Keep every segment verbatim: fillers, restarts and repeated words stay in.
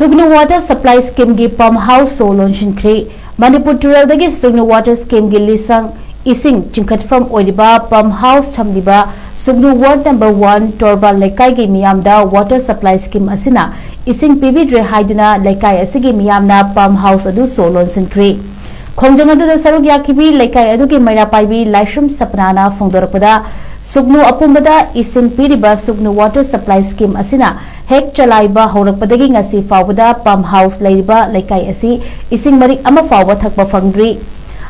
ꯁꯨꯒꯅꯨ water supply ꯁ꯭ꯀꯤꯝꯒꯤ pump house ꯁꯣ ꯂꯣꯟꯁꯤꯟꯈ꯭ꯔꯦ꯫ Manipur ꯇꯨꯔꯦꯜꯗꯒꯤ ꯁꯨꯒꯅꯨ water ꯁ꯭ꯀꯤꯝꯒꯤ ꯂꯤꯁꯪ ꯏꯁꯤꯡ ꯆꯤꯡꯈꯠꯐꯝ ꯑꯣꯏꯔꯤꯕ ꯄꯝ ꯍꯥꯎꯁ ꯊꯝꯂꯤꯕ ꯁꯨꯒꯅꯨ ꯋꯥꯔꯗ ꯅꯝꯕꯔ ꯋꯥꯟ ꯇꯣꯔꯕꯥꯟ ꯂꯩꯀꯥꯏꯒꯤ ꯃꯤꯌꯥꯝꯗ ꯋꯥꯇꯔ ꯁꯄ꯭ꯂꯥꯏ ꯁ꯭ꯀꯤꯝ ꯑꯁꯤꯅ ꯏꯁꯤꯡ ꯄꯤꯕꯤꯗ꯭ꯔꯦ ꯍꯥꯏꯗꯨꯅ ꯂꯩꯀꯥꯏ ꯑꯁꯤꯒꯤ ꯃꯤꯌꯥꯝꯅ ꯄꯝ ꯍꯥꯎꯁ ꯑꯗꯨ ꯁꯣ ꯂꯣꯟꯁꯤꯟꯈ꯭ꯔꯦ꯫ ꯈꯣꯡꯖꯪ ꯑꯗꯨꯗ ꯁꯔꯨꯛ ꯌꯥꯈꯤꯕꯤ ꯂꯩꯀꯥꯏ ꯑꯗꯨꯒꯤ ꯃꯩꯔꯥ ꯄꯥꯏꯕꯤ ꯂꯥꯏꯁ꯭ꯔꯝ ꯁꯄꯅꯥꯅ ꯐꯣꯡꯗꯣꯔꯛꯄꯗ, ꯁꯨꯒꯅꯨ ꯑꯄꯨꯝꯕꯗ ꯏꯁꯤꯡ ꯄꯤꯔꯤꯕ ꯁꯨꯒꯅꯨ ꯋꯥꯇꯔ ꯁꯄ꯭ꯂꯥꯏ ꯁ꯭ꯀꯤꯝ ꯑꯁꯤꯅ ꯍꯦꯛ ꯆꯂꯥꯏꯕ ꯍꯧꯔꯛꯄꯗꯒꯤ ꯉꯁꯤ ꯐꯥꯎꯕꯗ ꯄꯝ ꯍꯥꯎꯁ ꯂꯩꯔꯤꯕ ꯂꯩꯀꯥꯏ ꯑꯁꯤ ꯏꯁꯤꯡ ꯃꯔꯤꯛ ꯑꯃ ꯐꯥꯎꯕ ꯊꯛꯄ ꯐꯪꯗ꯭ꯔꯤ꯫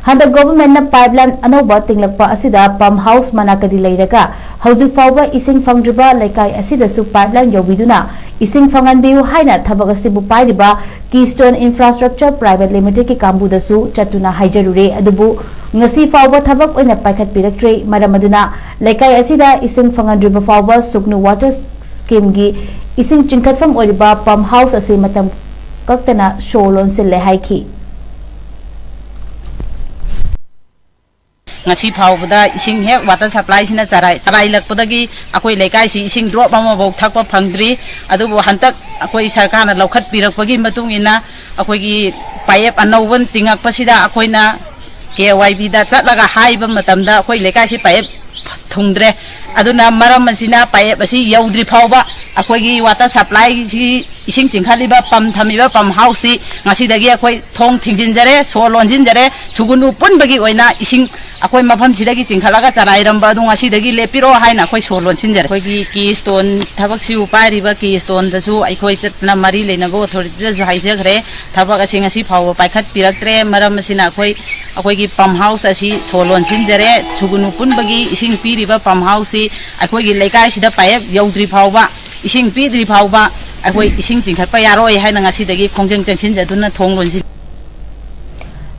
ꯍꯟꯗꯛ ꯒꯣꯚꯔꯟꯃꯦꯟꯠꯅ ꯄꯥꯏꯞꯂꯥꯏꯟ ꯑꯅꯧꯕ ꯇꯤꯡꯂꯛꯄ ꯑꯁꯤꯗ ꯄꯝ ꯍꯥꯎꯁ ꯃꯅꯥꯛꯇꯗꯤ ꯂꯩꯔꯒ ꯍꯧꯖꯤꯛ ꯐꯥꯎꯕ ꯏꯁꯤꯡ ꯐꯪꯗ꯭ꯔꯤꯕ ꯂꯩꯀꯥꯏ ꯑꯁꯤꯗꯁꯨ ꯄꯥꯏꯞꯂꯥꯏꯟ ꯌꯧꯕꯤꯗꯨꯅ ꯏꯁꯤꯡ ꯐꯪꯍꯟꯕꯤꯌꯨ ꯍꯥꯏꯅ ꯊꯕꯛ ꯑꯁꯤꯕꯨ ꯄꯥꯏꯔꯤꯕ ꯀꯤꯁ꯭ꯇꯣꯟ ꯏꯟꯐ꯭ꯔꯥꯁ꯭ꯇ꯭ꯔꯛꯆꯔ ꯄ꯭ꯔꯥꯏꯚꯦꯠ ꯂꯤꯃꯤꯇꯦꯗꯀꯤ ꯀꯥꯡꯕꯨꯗꯁꯨ ꯆꯠꯇꯨꯅ ꯍꯥꯏꯖꯔꯨꯔꯦ꯫ ꯑꯗꯨꯕꯨ ꯉꯁꯤ ꯐꯥꯎꯕ ꯊꯕꯛ ꯑꯣꯏꯅ ꯄꯥꯏꯈꯠꯄꯤꯔꯛꯇ꯭ꯔꯦ꯫ ꯃꯔꯝ ꯑꯗꯨꯅ ꯂꯩꯀꯥꯏ ꯑꯁꯤꯗ ꯏꯁꯤꯡ ꯐꯪꯍꯟꯗ꯭ꯔꯤꯕ ꯐꯥꯎꯕ ꯁꯨꯒꯅꯨ ꯋꯥꯇꯔ ꯁ꯭ꯀꯤꯝꯒꯤ ꯏꯁꯤꯡ ꯆꯤꯡꯈꯠꯐꯝ ꯑꯣꯏꯔꯤꯕ ꯄꯝ ꯍꯥꯎꯁ ꯑꯁꯤ ꯃꯇꯝ ꯀꯛꯇꯅ ꯁꯣ ꯂꯣꯟꯁꯤꯜꯂꯦ ꯍꯥꯏꯈꯤ꯫ ꯉꯁꯤ ꯐꯥꯎꯕꯗ ꯏꯁꯤꯡ ꯍꯦꯛ ꯋꯥꯇꯔ ꯁꯄ꯭ꯂꯥꯏꯁꯤꯅ ꯆꯔꯥꯏ-, ꯆꯔꯥꯏꯂꯛꯄꯗꯒꯤ ꯑꯩꯈꯣꯏ ꯂꯩꯀꯥꯏꯁꯤ ꯏꯁꯤꯡ ꯗ꯭ꯔꯣꯞ ꯑꯃꯐꯥꯎ ꯊꯛꯄ ꯐꯪꯗ꯭ꯔꯤ꯫ ꯑꯗꯨꯕꯨ ꯍꯟꯗꯛ ꯑꯩꯈꯣꯏ ꯁꯔꯀꯥꯔꯅ ꯂꯧꯈꯠꯄꯤꯔꯛꯄꯒꯤ ꯃꯇꯨꯡ ꯏꯟꯅ ꯑꯩꯈꯣꯏꯒꯤ ꯄꯥꯏꯞ ꯑꯅꯧꯕ ꯇꯤꯡꯉꯛꯄꯁꯤꯗ ꯑꯩꯈꯣꯏꯅ ꯀꯦ ꯋꯥꯏ ꯕꯤꯗ ꯆꯠꯂꯒ ꯍꯥꯏꯕ ꯃꯇꯝꯗ ꯑꯩꯈꯣꯏ ꯂꯩꯀꯥꯏꯁꯤ ꯄꯥꯏꯞ ꯊꯨꯡꯗ꯭ꯔꯦ꯫ ꯑꯗꯨꯅ ꯃꯔꯝ ꯑꯁꯤꯅ ꯄꯥꯏꯞ ꯑꯁꯤ ꯌꯧꯗ꯭ꯔꯤ ꯐꯥꯎꯕ ꯑꯩꯈꯣꯏꯒꯤ ꯋꯥꯇꯔ ꯁꯄ꯭ꯂꯥꯏꯁꯤ ꯏꯁꯤꯡ ꯆꯤꯡꯈꯠꯂꯤꯕ ꯄꯝ ꯊꯝꯃꯤꯕ ꯄꯝ ꯍꯥꯎꯁꯁꯤ ꯉꯁꯤꯗꯒꯤ ꯑꯩꯈꯣꯏ ꯊꯣꯡ ꯊꯤꯡꯖꯤꯟꯖꯔꯦ, ꯁꯣ ꯂꯣꯟꯁꯤꯟꯖꯔꯦ꯫ ꯁꯨꯒꯨꯅꯨ ꯄꯨꯟꯕꯒꯤ ꯑꯣꯏꯅ ꯏꯁꯤꯡ ꯑꯩꯈꯣꯏ ꯃꯐꯝꯁꯤꯗꯒꯤ ꯆꯤꯡꯈꯠꯂꯒ ꯆꯔꯥꯏꯔꯝꯕ ꯑꯗꯨ ꯉꯁꯤꯗꯒꯤ ꯂꯦꯞꯄꯤꯔꯣ ꯍꯥꯏꯅ ꯑꯩꯈꯣꯏ ꯁꯣ ꯂꯣꯟꯁꯤꯟꯖꯔꯦ꯫ ꯑꯩꯈꯣꯏꯒꯤ ꯀꯤ ꯁ꯭ꯇꯣꯟ ꯊꯕꯛꯁꯤꯕꯨ ꯄꯥꯏꯔꯤꯕ ꯀꯤ ꯁ꯭ꯇꯣꯟꯗꯁꯨ ꯑꯩꯈꯣꯏ ꯆꯠꯇꯅ ꯃꯔꯤ ꯂꯩꯅꯕ ꯑꯣꯊꯣꯔꯤꯇꯤꯗꯁꯨ ꯍꯥꯏꯖꯈ꯭ꯔꯦ꯫ ꯊꯕꯛ ꯑꯁꯤ ꯉꯁꯤ ꯐꯥꯎꯕ ꯄꯥꯏꯈꯠꯄꯤꯔꯛꯇ꯭ꯔꯦ꯫ ꯃꯔꯝ ꯑꯁꯤꯅ ꯑꯩꯈꯣꯏ, ꯑꯩꯈꯣꯏꯒꯤ ꯄꯝ ꯍꯥꯎꯁ ꯑꯁꯤ ꯁꯣ ꯂꯣꯟꯁꯤꯟꯖꯔꯦ꯫ ꯁꯨꯒꯨꯅꯨ ꯄꯨꯟꯕꯒꯤ ꯏꯁꯤꯡ ꯄꯤꯔꯤꯕ ꯄꯝ ꯍꯥꯎꯁꯁꯤ ꯑꯩꯈꯣꯏꯒꯤ ꯂꯩꯀꯥꯏꯁꯤꯗ ꯄꯥꯏꯞ ꯌꯧꯗ꯭ꯔꯤ ꯐꯥꯎꯕ, ꯏꯁꯤꯡ ꯄꯤꯗ꯭ꯔꯤ ꯐꯥꯎꯕ ꯑꯩꯈꯣꯏ ꯏꯁꯤꯡ ꯆꯤꯡꯈꯠꯄ ꯌꯥꯔꯣꯏ ꯍꯥꯏꯅ ꯉꯁꯤꯗꯒꯤ ꯈꯣꯡꯖꯪ ꯆꯪꯁꯤꯟꯖꯗꯨꯅ ꯊꯣꯡ ꯂꯣꯟꯁꯤꯟ